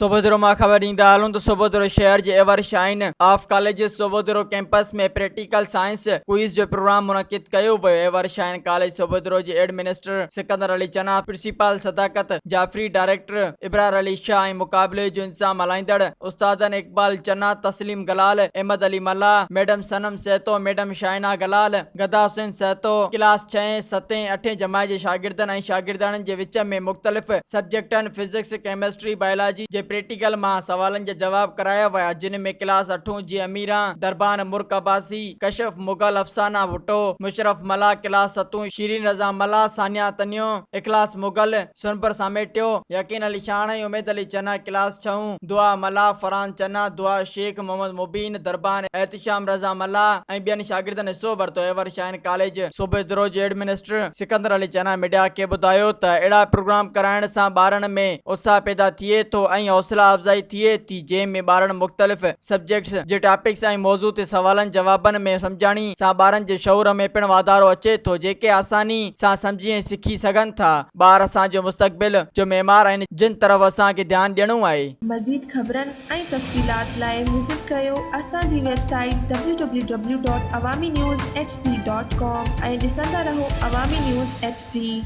سوڀوديرو مان خبر ڏيندا هلون ته سوڀوديرو شهر جي ever shine of colleges Sobhodero campus ۾ practical science quiz جو پروگرام منعقد ڪيو ويو. ايور شائن ڪاليج سوڀوديرو جي administrator Sikandar Ali Channa, principal Sadaqat Jafri, director Ibrar Ali Shah ۽ مقابلي جو انتظام هلائيندڙ استادن اقبال چنا، تسليم گلال، احمد علي ملاح، ميڊم صنم سهتو، ميڊم شاهينا گلال، گدا حسين سهتو، ڪلاس ڇهين، ستين، اٺين جماعت جي شاگردن ۽ شاگردياڻين جي وچ ۾ مختلف سبجيڪٽن فزڪس، ڪيمسٽري، بائلاجي جي پريڪٽيڪل مان سوالن جا جواب ڪرايا ويا جن ۾ ڪلاس اٺون جي اميران دربان مرڪ عباسي، ڪشف مغل، افسانه ڀٽو، مشرف ملاح، ڪلاس ستون شيرين رضا ملاح، ثانيه تنيو، اخلاص مغل، سنبر ساميٽيو، يقين علي شاهاڻي، اميد علي چنا، ڪلاس ڇهون، دعا ملاح، فرحان چنا، دعا شيخ محمد مبين، دربان احتشام رضا ملاح ۽ ٻين شاگردن حصو ورتو. ايور شائن ڪاليج صوبيدرو جي ايڊمنسٽر سڪندر علي چنا ميڊيا کي ٻڌايو ته اهڙا پروگرام ڪرائڻ سان ٻارن ۾ اتساهه پيدا ٿئي ٿو ۽ حوصلا افزائي ٿئي ٿي جنهن ۾ ٻارڙن مختلف سبجيڪٽس جي ٽاپڪس ۽ موضوع تي سوالن جوابن ۾ سمجهاڻي سان ٻارن جي شعور ۾ پڻ واڌارو اچي ٿو جيڪي آساني سان سمجهي ۽ سکي سگهن ٿا. ٻار اسان جو مستقبل جو معمار آهن جن طرف اسان کي ڌيان ڏيڻو آهي. مزيد خبرن ۽ تفصيلات لاء وزٽ ڪريو اسان جي website W W W dot Awami news H D dot com ۽ ڏسندا رهو عوامي نيوز ايڇ ڊي.